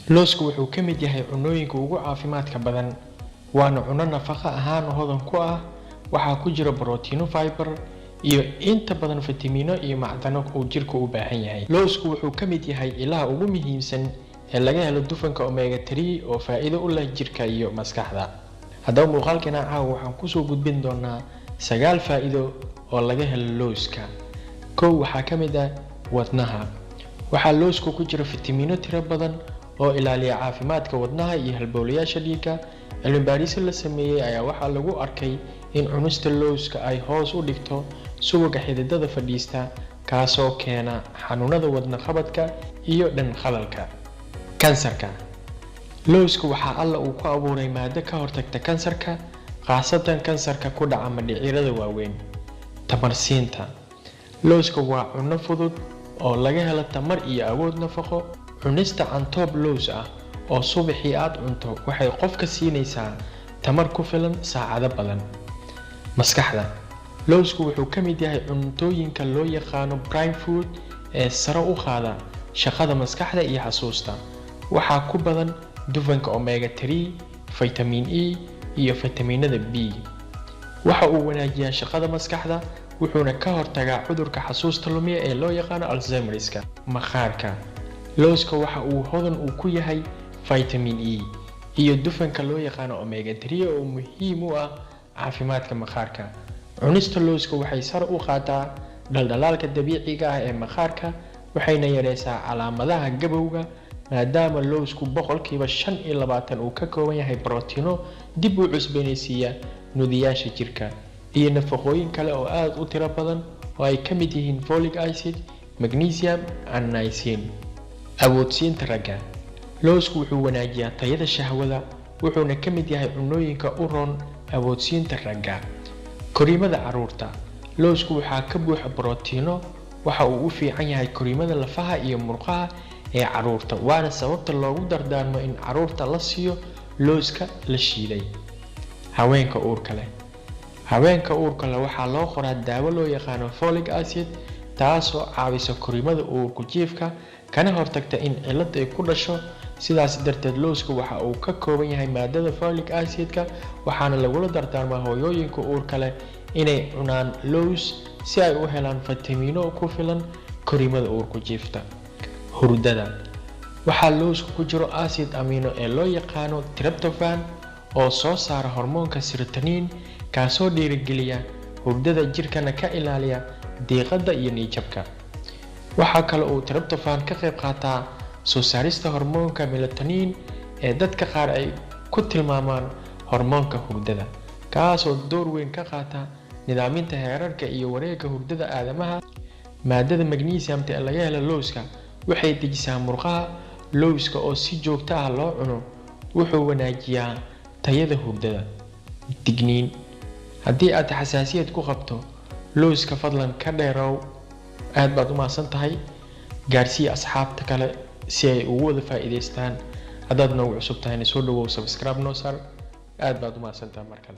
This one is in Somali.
Loosku wuxuu ka mid yahay cunnooyinka ugu caafimaadka badan, waana cunno nafaqo ahaan hodan ku ah. Waxaa ku jira borotiino, fiber iyo inta badan fitamiino iyo macdano uu jirku u baahan yahay. Loosku wuxuu ka mid yahay ilaha ugu muhiimsan ee laga helo dufanka omega 3 oo faa'iido u leh jirka iyo maskaxda. Haddaba muuqaalkeena caawa waxaan kusoo gudbin doonaa 9 faa'iido oo laga helo looska. 1, waxaa ka mid ah wadnaha. Waxaa looska ku jira fitamiino tiro badan oo ilaaliya caafimaadka wadnaha iyo halbowlayaasha dhiigga. Cilmi baadhis la sameeyey ayaa waxaa lagu arkay in cunista looska ay hoos u dhigto subagga xididada fadhiista, kaasoo keena xanuunada wadne qabadka iyo dhan khalalka. Kansarka. Looska waxaa Alla uu ku abuuray maado ka hortagta kansarka, khaasatan kansarka ku dhaca mindhicirada waaweyn. Tamarsiinta. Looska waa cunno fudud oo laga helo tamar iyo awood nafaqo. Cunista cantoob loos ah oo subaxii aad cunto waxay qofka siinaysaa tamar ku filan saacado badan. Maskaxda. Lowsku wuxuu ka mid yahay cuntooyinka loo yaqaano brain food ee sare u qaada shaqada maskaxda iyo xasuusta. Waxaa ku badan dufanka omega 3, vitamin E iyo fitamiinada B. Waxa uu wanaajiyaa shaqada maskaxda, wuxuuna ka hortagaa cudurka xasuusta lumiya ee loo yaqaano Alzheimerska. Maqaarka. Lowska waxa uu hodan uu ku yahay vitamin E iyo dufanka loo yaqaano omega 3 oo muhiim u ah caafimaadka maqaarka. Cunista lowska waxay sare u qaadaa dhaldhalaalka dabiiciga ah ee maqaarka, waxayna yareysaa calaamadaha gabowga, maadaama lowsku 25% uu ka kooban yahay borotiino dib u cusboonaysiiya nudiyaasha jirka iyo nafaqooyin kale oo aad u tiro badan oo ay ka mid yihiin folic acid, magnesium and niacin. Awoodsiinta ragga. Lowsku wuxuu wanaajiyaa tayada shahwada, wuxuuna ka mid yahay cunnooyinka u roon awoodsiinta ragga. Koriimada caruurta. Lowsku waxaa ka buuxa borotiino. Waxa uu u fiican yahay koriimada lafaha iyo murqaha ee caruurta, waana sababta loogu dardaarmo in caruurta la siiyo lowska la shiiday. Haweenka uurka leh. Haweenka uurka leh waxaa loo qoraa daawo loo yaqaano folic acid, taasoo caawisa koriimada uurku jiifka kana hortagta in cillad ay ku dhasho. Sidaas darteed, lowska waxa uu ka kooban yahay maadada folic acidka, waxaana lagula dardaarmaa hooyooyinka uurka leh inay cunaan lows si ay u helaan fitamiino ku filan koriimada uurku jiifta. Hurdada. Waxaa lowska ku jiro acid amino ee loo yaqaano tryptophan oo soo saara hormoonka serotonin, kaasoo dhiirigeliya hurdada, jirkana ka ilaaliya diiqada iyo niyad-jabka. Waxaa kale uu tryptophan ka qayb qaataa soo saarista hormoonka melatonin ee dadka qaar ay ku tilmaamaan hormoonka hurdada, kaasoo door weyn ka qaata nidaaminta heerarka iyo wareegga hurdada aadamaha. Maadada magnesiumta ee laga helo lowska waxay dejisaa murqaha. Lowska oo si joogto ah loo cuno wuxuu wanaajiyaa tayada hurdada. Digniin: haddii aad xasaasiyad ku qabto lowska, fadlan ka dheerow. Aad baad u mahadsan tahay. Gaarsii asxaabta kale si ay ugu wada faa'iidaystaan. Haddaad noogu cusub tahayna, soo dhawow, subscribe noo saar. Aad baad u mahadsan tahay mar kale.